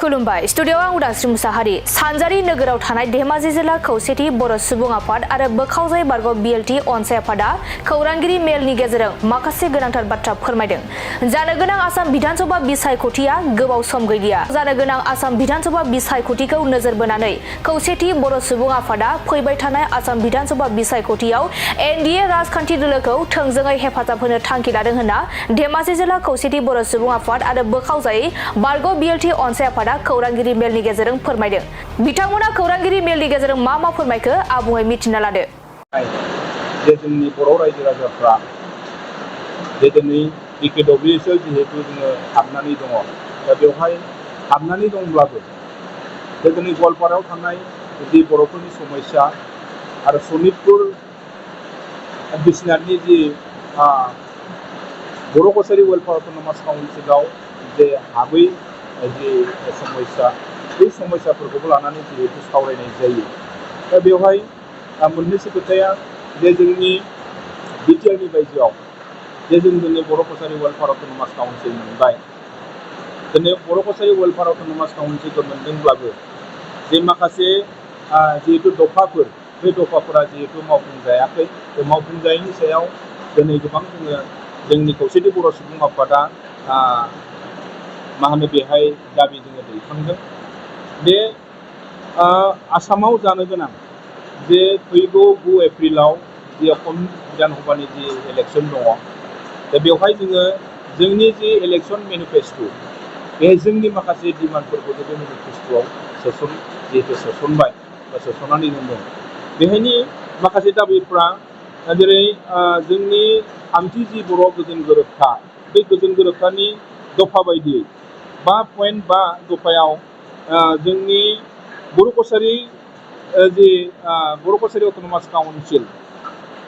खुलुमबाय स्टुडियोआव आं उदांस्रि मुसाहारि सानजारि नोगोराव थानाय धेमाजि जिल्ला खौसेथि बर' सुबुं आफाद आरो बोखावजाय बारग' बिएलटि अनसाय आफादा खौरांगिरि मेलनि गेजेरजों माखासे गोनांथार बाथ्रा फोरमायदों। जानो गोनां आसाम बिधानसभा बिसायख'थिया गोबाव सम गैलिया। जानो गोनां आसाम बिधानसभा बिसायख'थिखौ नोजोर बोनानै खौसेथि बर' सुबुं आफादा फैबाय थानाय आसाम बिधानसभा बिसायख'थियाव एनडिए राजखान्थि दोलोखौ थोंजोङै हेफाजाब होनो थांखि लादों होनना धेमाजि जिल्ला खौसेथि बर' सुबुं आफाद आरो बोखावजाय बारग' बिएलटि अनसाय आफादा खौरांगिरि मेलनि गेजेरजों फोरमायदों। बिथांमोना खौरांगिरि मेलनि गेजेरजों मा फोरमायखो आबुङै मिथिना लादो। जे जोंनि बर' रायजो राजाफ्रा जे दिनै बिकेडब्लिउएसआव जिहेतु जोङो हाबनानै दङ, दा बेवहाय हाबनानै दंब्लाबो जे दिनै गवालपारायाव थानाय जि बर'फोरनि समस्या आरो सनितपुर बिसनाथनि जि बर' कसारि वेलफेयार अट'नमास काउन्सिलाव जे हाबै जि समस्या, बै समस्याफोरखौबो लानानै जिहेतु सावरायनाय जायो। दा बेवहाय मोननैसो खोथाया जे जोंनि बिटिआरनि बायजोआव जे जों दिनै बर' कसारि वेलफेयार अट'नमास काउन्सिल मोनबाय। दिनै बर' कसारि वेलफेयार अट'नमास काउन्सिलखौ मोनदोंब्लाबो जे माखासे जिहेतु दफाफोर, बे दफाफोरा जिहेतु मावफुंजायाखै, बे मावफुंजायैनि सायाव दिनै गोबां जोंनि खौसेथि बर' सुबुं आफादा बेहाय दाबि जोङो दैखांदों। बे आसामाव जानो गोनां जे फैगौ 9 एप्रिलाव जि असम बिधानसभानि जि इलेक्सन दङ, दा बेवहाय जोङो जोंनि जि इलेक्सन मेनिफेस्ट', बे जोंनि माखासे डिमान्डफोरखौ बे मेनिफेस्ट'आव सोसनबाय बा सोसननानै दोनदों। बेहायनि माखासे दाबिफ्रा जेरै जोंनि थामथि जि बर' गोजोन गोरोबथा, बे गोजोन गोरोबथानि दफा बायदियै 5.5 दफायाव जोंनि बर' कसारि बर' कसारि अट'नमास काउन्सिल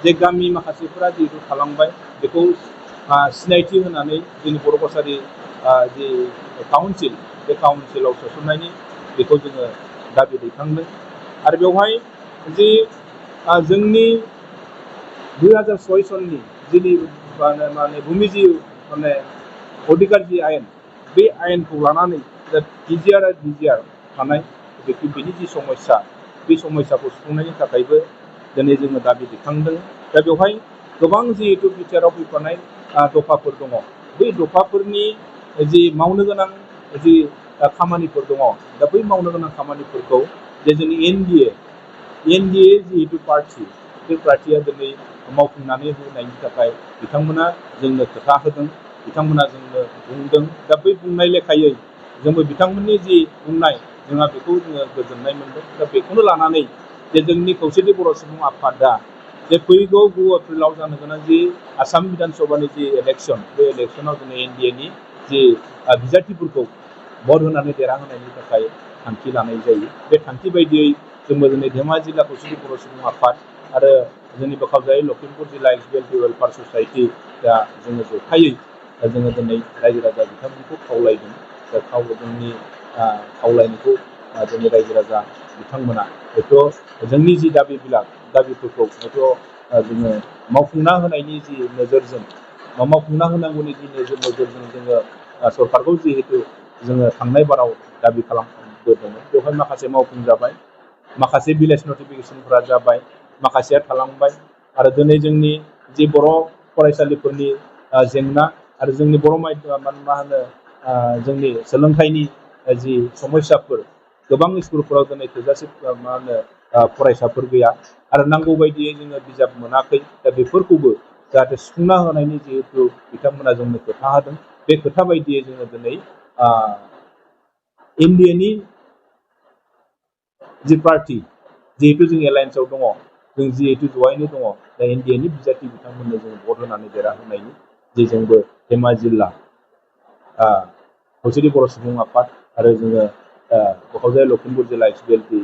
जे गामि माखासेफोरा जिहेतु थालांबाय, बेखौ सिनायथि होनानै जोंनि बर' कसारि जि काउन्सिल, बे काउन्सिलाव सोसननायनि बेखौ जोङो दाबि दैखांदों। आरो बेवहाय जि जोंनि 2006 सननि जिनि भुमि अधिकार जि आयेन, बे आयेनखौ लानानै डिजिआर आरो डिजिआर थानाय बेनि जि समस्या, बे समस्याखौ सुफुंनायनि थाखायबो दिनै जोङो दाबि दैखांदों। दा बेवहाय गोबां जिहेतु बिटिआरआव फैफानाय दफाफोर दङ, बै दफाफोरनि जि मावनो गोनां जि खामानिफोर दङ, दा बै मावनो गोनां खामानिफोरखौ जे जोंनि एनडिए जिहेतु पार्टि, बे पार्टिया दिनै मावफुंनानै होनायनि थाखाय बिथांमोना जोंनो खोथा होदों, बिथांमोना जोंनो बुंदों। दा बै बुंनाय लेखायै जोंबो बिथांमोननि जि बुंनाय, जोंहा बेखौ जोङो गोजोननाय मोनदों। दा बेखौनो लानानै जे जोंनि खौसेथि बर' सुबुं आफादा जे फैगौ 9 एप्रिलाव जानो गोनां जि आसाम बिधानसभानि जि इलेक्सन, बे इलेक्सनाव जोंनि एनडिएनि जि बिजाथिफोरखौ भट होनानै देरहाहोनायनि थाखाय थांखि लानाय जायो। बे थांखि बायदियै जोंबो दिनै धेमाजि जिल्ला खौसेथि बर' सुबुं आफाद आरो जोंनि बोखावजाय लखिमपुर जिल्ला एक्सबिएलटि वेलफेयार ससाइटि, दा जोङो जथायै जोङो दिनै रायजो राजा बिथांमोनखौ खावलायदों। दा जोंनि खावलायनायखौ जोंनि रायजो राजा बिथांमोना हयथ' जोंनि जि दाबिफोरखौ हयथ' जोङो मावफुंना होनायनि जि नोजोरजों बा मावफुंना होनांगौनि जि नोजोरजों जोङो सरकारखौ जिहेतु जोङो थांनाय बाराव दाबि खालामबोदोंमोन, बेवहाय माखासे मावफुंजाबाय, माखासे भिलेज नटिफिकेसनफोरा जाबाय, माखासेया थालांबाय। आरो दिनै जोंनि जि बर' फरायसालिफोरनि जेंना आरो जोंनि बर' जोंनि सोलोंथाइनि जि समस्याफोर, गोबां स्कुलफोराव दिनै थोजासे फरायसाफोर गैया आरो नांगौ बायदियै जोङो बिजाब मोनाखै। दा बेफोरखौबो जाहाथे सुफुंना होनायनि जिहेतु बिथांमोना जोंनो खोथा होदों, बे खोथा बायदियै जोङो दिनै एनडिएनि जि पार्टि, जिहेतु जों एलायन्सआव दङ, जों जिहेतु जयैनो दङ, दा एनडिएनि बिजाथि बिथांमोननो जों भट होनानै देरहाहोनायनि जे जोंबो धेमाजि जिल्ला खौसेथि बर' सुबुं आफाद आरो जोङो बोखावजाय लखिमपुर जिल्ला एक्सबिएलटि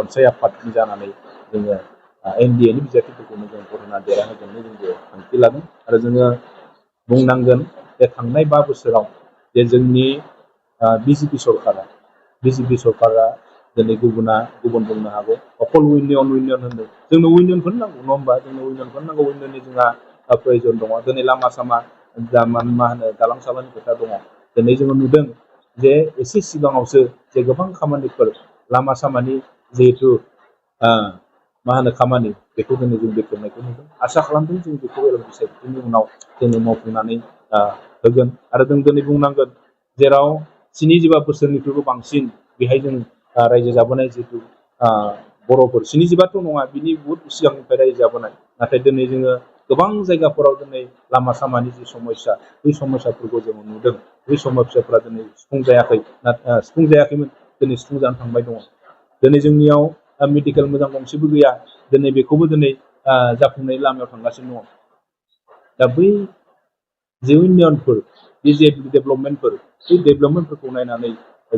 अनसाय आफादनि जानानै जोङो एनडिएनि बिजाथिफोरखौनो जों भट होनानै देरहाहोगोननि जोंबो थांखि लादों। आरो जोङो बुंनांगोन जे थांनाय 5 बोसोराव जे जोंनि बिजेपि सरकारा दिनै गुबुन बुंनो हागौ अकल इउनियन होनो, जोंनो इउनियनखौनो नांगौ, नङा होमबा? जोंनो इउनियनखौनो नांगौ, इउनियननि जोंहा प्रयजन दङ। दिनै लामा सामा दालां सालांनि खोथा दङ। दिनै जोङो नुदों जे एसे सिगाङावसो जे गोबां खामानिफोर लामा सामानि जिहेतु मा होनो खामानि बेखौ दिनै जों बेखेवनायखौ नुदों। आसा खालामदों जों बेखौ बिसायख'थिनि उनाव जोङो मावफुंनानै होगोन। आरो जों दिनै बुंनांगोन जेराव 75 बोसोरनिख्रुइबो बांसिन बेहाय जों रायजो जाबोनाय जिहेतु बर'फोर 75थ' नङा बिनि बुहुत सिगांनिफ्राय रायजो जाबोनाय, नाथाय दिनै जोङो गोबां जायगाफोराव दिनै लामा सामानि जि समस्या बै समस्याफोरखौ जोङो नुदों। बै समस्याफोरा दिनै सुफुंजायाखैमोन, दिनै सुफुंजानो थांबाय दङ। दिनै जोंनियाव मेडिकेल मोजां गंसेबो गैया, दिनै बेखौबो दिनै जाफुंनायनि लामायाव थांगासिनो दङ। दा बै जे इउनियनफोर बे जे डेभेलपमेन्टफोर बै डेभेलपमेन्टफोरखौ नायनानै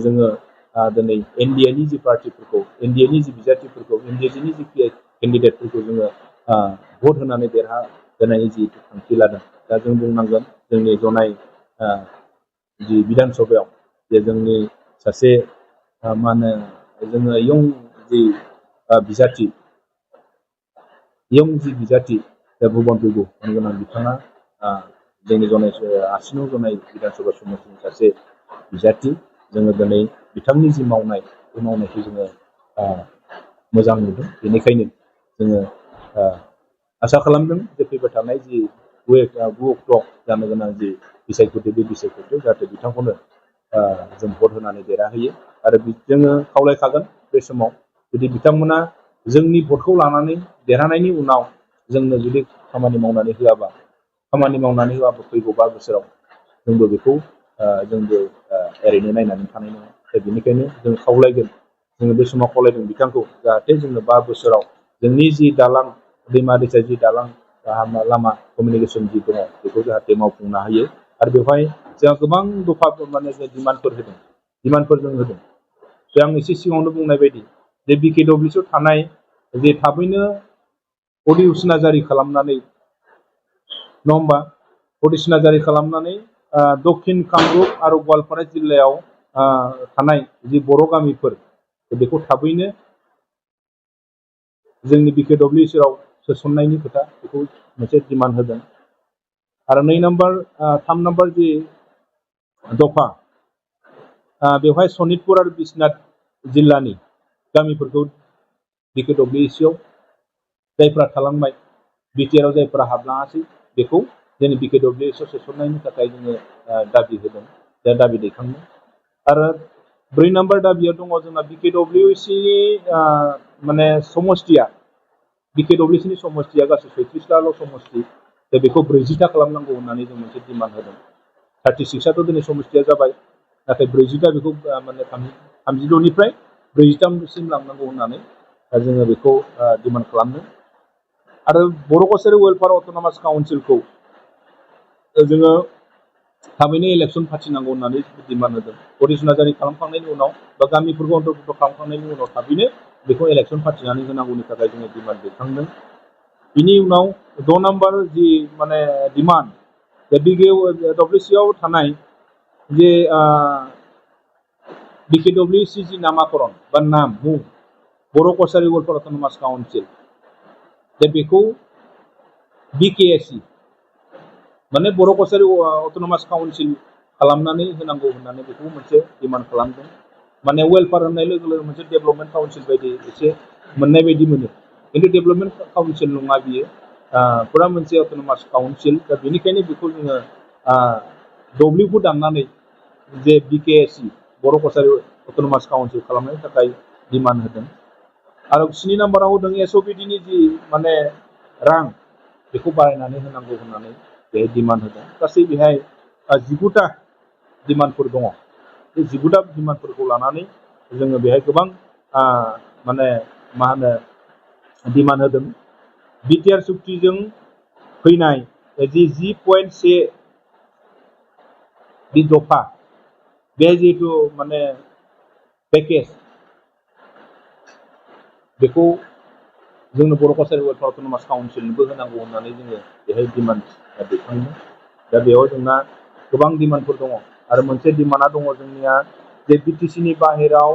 जोङो दिनै एनडिएनि जि पार्टिफोरखौ, एनडिएनि जि बिजाथिफोरखौ, एनडिएनि जि केन्डिडेटफोरखौ जोङो भट होनानै देरहाहोनायनि जि थांखि लादों। दा जों बुंनांगोन जोंनि जनाय जि बिधान सभायाव जे जोंनि सासे मा होनो जोङो इयुन जि बिजाथि भुबन पेगु गोनां बिथाङा जोंनि जनाय 80 जनाय बिधान सभा समष्टिनि सासे बिजाथि। जोङो दिनै बिथांनि जि मावनाय बे मावनायखौ जोङो मोजां नुदों। बेनिखायनो जोङो आसा खालामदों जे फैबाय थानाय जि 9 अक्ट'आव जानो गोनां जि बिसायख'थि बे बिसायख'थियाव जाहाथे बिथांखौनो जों भट होनानै देरहाहोयो। आरो जोङो खावलायखागोन बे समाव जुदि बिथांमोना जोंनि भटखौ लानानै देरहानायनि उनाव जोंनो जुदि खामानि मावनानै होआबा फैगौ 5 बोसोराव जोंबो बेखौ ओरैनो नायनानै थानाय नङा। दा बेनिखायनो जों खावलायगोन, जोङो बे समाव खावलायदों बिथांखौ जाहाथे जोंनो 5 बोसोराव जोंनि जि दालां दैमा दैसा जि दालां लामा कमिउनिकेसन जि दङ बेखौ जाहाथे मावफुंना होयो। आरो बेवहाय जोंहा गोबां दफा माने डिमान्डफोर जों होदों। जे आं एसे सिगाङावनो बुंनाय बायदि जे BKWCआव थानाय जे थाबैनो अधिसुचना जारि खालामनानै नङा होमबा, अधिसुचना जारि खालामनानै दक्षिण कामरुप आरो गवालपारा जिल्लायाव थानाय जि बर' गामिफोर बेखौ थाबैनो जोंनि BKWCआव सोसननायनि खोथा बेखौ मोनसे डिमान्ड होदों। आरो 3 नाम्बार जि दफा बेवहाय सनितपुर आरो बिश्वनाथ जिल्लानि गामिफोरखौ BKWCआव जायफ्रा थालांबाय, बिटिआरआव जायफ्रा हाबलाङासै बेखौ जोंनि BKWCआव सोसननायनि थाखाय जोङो दाबि होदों, दाबि दैखांदों। आरो 4 नाम्बार दाबियाव दङ जोंना BKWCनि माने समष्टिया BKWCनि समष्टिया गासै 36थाल' समष्टि, दा बेखौ 40ता खालामनांगौ होननानै जों मोनसे डिमान्ड होदों। 36आथ' दिनै समष्टिया जाबाय, नाथाय 40ता बेखौ माने 36निफ्राय 40तासिम लांनांगौ होननानै जोङो बेखौ डिमान्ड खालामदों। आरो बर' कसारि वेलफेयार अट'नमास काउन्सिलखौ जोङो थाबैनो इलेक्सन फाथिनांगौ होननानै डिमान्ड होदों। अधिसुचना जारि खालामखांनायनि उनाव बा गामिफोरखौ अन्तर्भुक्त खालामखांनायनि उनाव थाबैनो बेखौ इलेक्सन फाथिनानै होनांगौनि थाखाय जोङो डिमान्ड दैखांदों। बिनि उनाव 6 नाम्बार जि माने डिमान्ड जे BKWCआव थानाय जे BKWC जि नामाकरन बा मुं बर' कसारि वेलफेयार अट'नमास काउन्सिल, दा बेखौ BKSC माने बर' कसारि अट'नमास काउन्सिल खालामनानै होनांगौ होननानै बेखौ मोनसे डिमान्ड खालामदों। माने वेलफेयार होननाय लोगो लोगो मोनसे डेभेलपमेन्ट काउन्सिल बायदि एसे मोननाय बायदि मोनो, खिन्थु डेभेलपमेन्ट काउन्सिल नङा बियो, फुरा मोनसे अट'नमास काउन्सिल। दा बेनिखायनो बेखौ जोङो W दाननानै जे BKSC बर' कसारि अट'नमास काउन्सिल खालामनायनि थाखाय डिमान्ड होदों। आरो 7 नाम्बाराव होदों SOPDनि जि माने रां बेखौ बारायनानै होनांगौ होननानै बेहाय डिमान्ड होदों। गासै बेहाय 19ता डिमान्डफोर दङ। बे 19ता डिमान्डफोरखौ लानानै जोङो बेहाय गोबां माने मा होनो डिमान्ड होदों। बिटिआर सुक्तिजों फैनाय जि 10.1 बे दफा बे जिहेतु माने पेकेज बेखौ जोंनो बर' कसारि वेलफेयार अट'नमास काउन्सिलनोबो होनांगौ होननानै जोङो बेहाय डिमान्ड दैखांदों। दा बेयाव जोंना गोबां डिमान्डफोर दङ। आरो मोनसे डिमान्डआ दङ जोंनिया जे BTCनि बाहेराव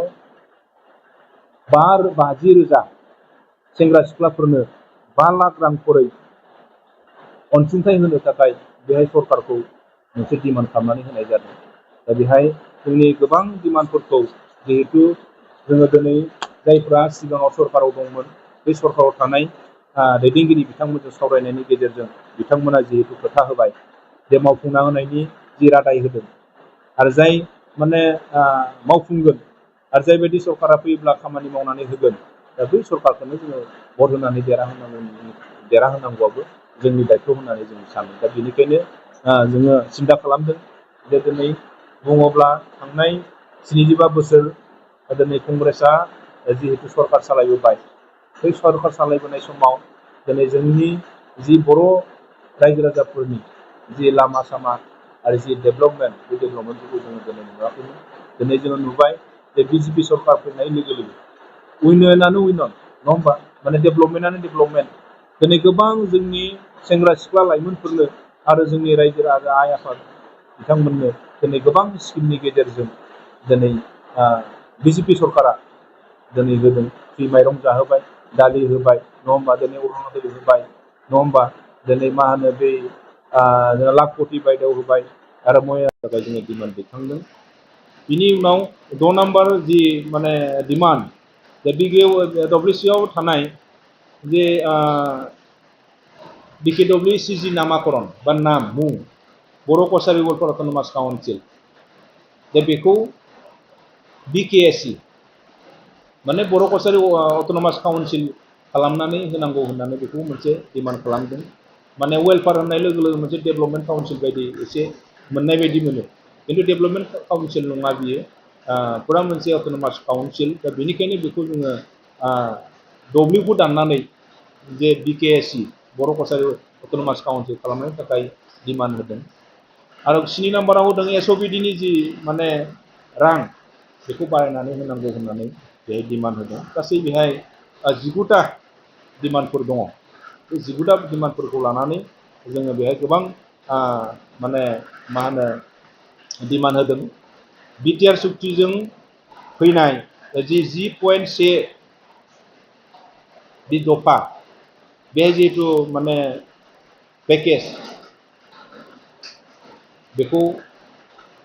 50,000 सेंग्रा सिख्लाफोरनो 5 लाख रां खरै अनसुंथाइ होनो थाखाय बेहाय सरकारखौ मोनसे डिमान्ड खालामनानै होनाय जादों। दा बेहाय जोंनि गोबां डिमान्डफोरखौ जिहेतु जोङो दिनै जायफ्रा सिगाङाव सरकाराव दंमोन बे सरकाराव थानाय दैदेनगिरि बिथांमोनजों सावरायनायनि गेजेरजों बिथांमोना जिहेतु खोथा होबाय जे मावफुंना होनायनि जि रादाय होदों आरो जाय माने मावफुंगोन आरो जायबायदि सरकारा फैयोब्ला खामानि मावनानै होगोन दा बै सरकारखौनो जोङो भट होनानै देरहाहोनांगौआबो जोंनि दायथ' होननानै जों सानो दा बेनिखायनो जोङो सिन्था खालामदों जे दिनै बुङोब्ला थांनाय 75 बोसोर दिनै कंग्रेसआ जिहेतु सरकार सालायबोबाय बै सरकार सालायबोनाय समाव दिनै जोंनि जि बर' रायजो राजाफोरनि जि लामा सामा आरो जि डेभेलपमेन्ट बे डेभेलपमेन्टफोरखौ जोङो दिनै नुवाखैमोन दिनै जोङो नुबाय जे बिजेपि सरकार फैनाय लोगो लोगो उइननानो उइनन नङा होमबा माने डेभेलपमेन्टआनो डेभेलपमेन्ट दिनै गोबां जोंनि सेंग्रा सिख्ला लाइमोनफोरनो आरो जोंनि रायजो राजा आइ आफा बिथांमोननो दिनै गोबां स्किमनि गेजेरजों दिनै बिजेपि सरकारा दिनै होदों फ्रि माइरं जाहोबाय दालि होबाय नङा होमबा दिनै अरुनदय होबाय नङा होमबा दिनै मा होनो बे लाखपति बायदियाव होबाय आरो मया थाखाय जोङो डिमान्ड दैखांदों बिनि उनाव 6 नाम्बार जि माने डिमान्ड दा BKWCआव थानाय जे BKWC नामाकरण बा नाम मुं बर' कसारि वेलफेयार अट'नमास काउन्सिल दा बेखौ BKSC माने बर' कसारि अट'नमास काउन्सिल खालामनानै होनांगौ होननानै बेखौ मोनसे डिमान्ड खालामदों माने वेलफेयार होननाय लोगो लोगो मोनसे डेभेलपमेन्ट काउन्सिल बायदि एसे मोननाय बायदि मोनो खिन्थु डेभेलपमेन्ट काउन्सिल नङा बियो फुरा मोनसे अट'नमास काउन्सिल दा बेनिखायनो बेखौ जोङो डब्लिउखौ दाननानै जे BKSC बर' कसारि अट'नमास काउन्सिल खालामनायनि थाखाय डिमान्ड होदों आरो 7 नाम्बाराव होदों SOBDनि जि माने रां बेखौ बारायनानै होनांगौ होननानै बेहाय डिमान्ड होदों गासै बेहाय 19टा डिमान्डफोर दङ बे 19टा डिमान्डफोरखौ लानानै जोङो बेहाय गोबां माने मा होनो डिमान्ड होदों बिटिआर सुक्तिजों फैनाय जि 10.1 बि दफा बे जिहेतु माने पेकेज बेखौ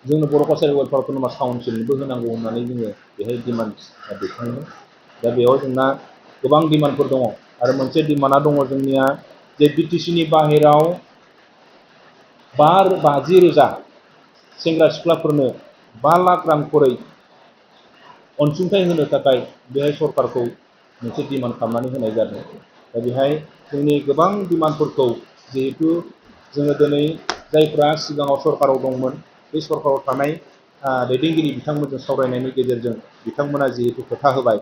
जोंनो बर' कसारि वेलफेयार अट'नमास काउन्सिलनोबो होनांगौ होननानै जोङो बेहाय डिमान्ड दैखांदों दा बेयाव जोंना गोबां डिमान्डफोर दङ आरो मोनसे डिमान्डआ दङ जोंनिया जे BTCनि बाहेराव 50,000 सेंग्रा सिख्लाफोरनो 5 लाख रां खरै अनसुंथाइ होनो थाखाय बेहाय सरकारखौ मोनसे डिमान्ड खालामनानै होनाय जादों दा बेहाय जोंनि गोबां डिमान्डफोरखौ जिहेतु जोङो दिनै जायफ्रा सिगाङाव सरकाराव दंमोन बे सरकाराव थानाय दैदेनगिरि बिथांमोनजों सावरायनायनि गेजेरजों बिथांमोना जिहेतु खोथा होबाय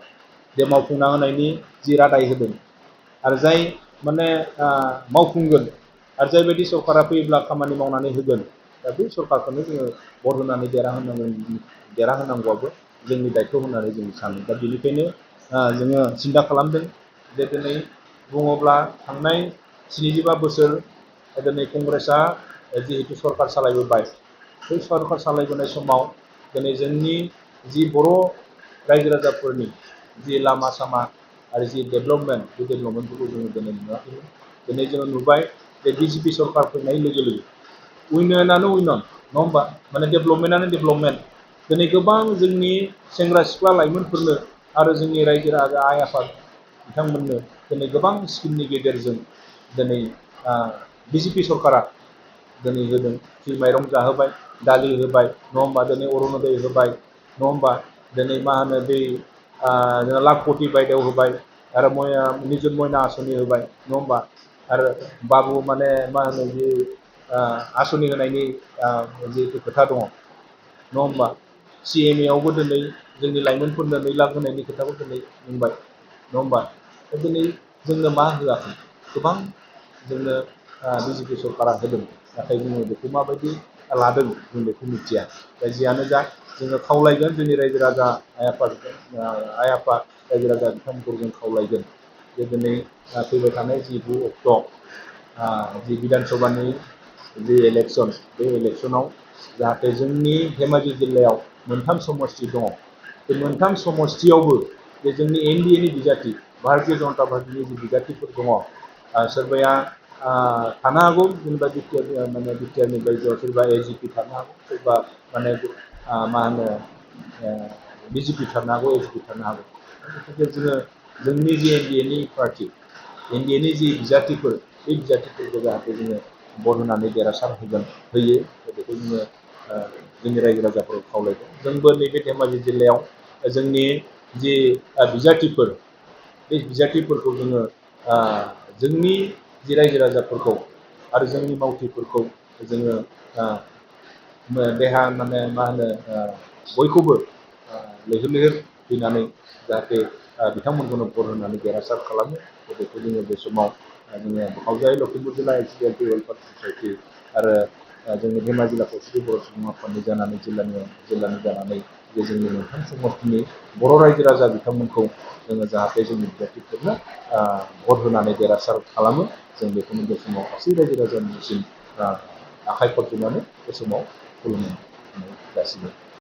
जे मावफुंना होनायनि जि रादाय होदों आरो जाय माने मावफुंगोन आरो जायबायदि सरकारा फैयोब्ला खामानि मावनानै होगोन दा बै सरकारखौनो जोङो भट होनानै देरहाहोनांगौआबो जोंनि दायथ' होननानै जों सानो दा बेनिखायनो जोङो सिन्था खालामदों जे दिनै बुङोब्ला थांनाय 75 बोसोर दिनै कंग्रेसआ जिहेतु सरकार सालायबोबाय बै सरकार सालायबोनाय समाव दिनै जोंनि जि बर' रायजो राजाफोरनि जि लामा सामा आरो जि डेभेलपमेन्ट बे डेभेलपमेन्टफोरखौ जोङो दिनै नुवाखैमोन दिनै जोङो नुबाय जे BJP सरकार फैनाय लोगो लोगो उइननानो उइनन नङा होमबा माने डेभेलपमेन्टआनो डेभेलपमेन्ट दिनै गोबां जोंनि सेंग्रा सिख्ला लाइमोनफोरनो आरो जोंनि रायजो राजा आइ आफा बिथांमोननो दिनै गोबां स्किमनि गेजेरजों दिनै BJP सरकारा दिनै होदों फ्रि माइरं जाहोबाय दालि होबाय नङा होमबा दिनै अरुनदय होबाय नङा होमबा दिनै मा होनो बे लाखपति बायदियाव होबाय आरो निजुत मयना आसनि होबाय नङा होमबा आरो बाबु माने मा होनो जि आसनि होनायनि जिहेतु खोथा दङ नङा होमबा CMAआवबो दिनै जोंनि लाइमोनफोरनो 2 लाख होनायनि खोथाखौ दिनै बुंबाय नङा होमबा दिनै जोंनो मा होआखै गोबां जोंनो BJP सरकारा होदों नाथाय जोङो बेखौ माबायदि लादों जों बेखौ मिथिया दा जियानो जा जोङो खावलायगोन जोंनि रायजो राजा आइ आफा रायजो राजा बिथांमोनखौ जों खावलायगोन जे दिनै फैबाय थानाय जि 9 अक्ट' जि बिधान सभानि जि इलेक्सन बे इलेक्सनाव जाहाथे जोंनि धेमाजि जिल्लायाव 3 समस्ति दङ बे 3 समस्तियावबो जे जोंनि NDAनि बिजाथि भारतीय जनता पार्टीनि जि बिजाथिफोर दङ सोरबाया थानो हागौ जेनेबा बिटिआरनि बायजोआव सोरबा एजिपि थानो हागौ सोरबा माने मा होनो बिजेपि थानो हागौ एजिपि थानो हागौ गथिखे जोंनि जि एनडिएनि पार्टि एनडिएनि जि बिजाथिफोर बे बिजाथिफोरखौ जाहाथे जोङो भट होनानै देरहासार होयो बेखौ जोङो जोंनि रायजो राजाफोरखौ खावलायदों जोंबो नैबे धेमाजि जिल्लायाव जोंनि जि बिजाथिफोर बे बिजाथिफोरखौ जोङो जोंनि जि रायजो राजाफोरखौ आरो जोंनि मावथिफोरखौ जोङो देहा माने मा होनो बयखौबो लैहोर लैहोर फैनानै जाहाथे बिथांमोनखौनो भट होनानै देरहासार खालामो बेखौ जोङो बे समाव जोङो बोखावजाय लखिमपुर जिल्ला एसडिएलपि वेलफेयार ससाइटि आरो जोंनि धेमाजि जिल्ला खौसेथि बर' सुबुं आफादनि जानानै जिल्लानि जानानै जे जोंनि मोनथाम समस्तिनि बर' रायजो राजा बिथांमोनखौ जोङो जाहाथे जोंनि बिजाथिफोरनो भट होनानै देरहासार खालामो जों बेखौनो बे समाव गासै रायजो राजानिसिम आखाइ खबजोबनानै बे समाव खुलुमनाय जासिगोन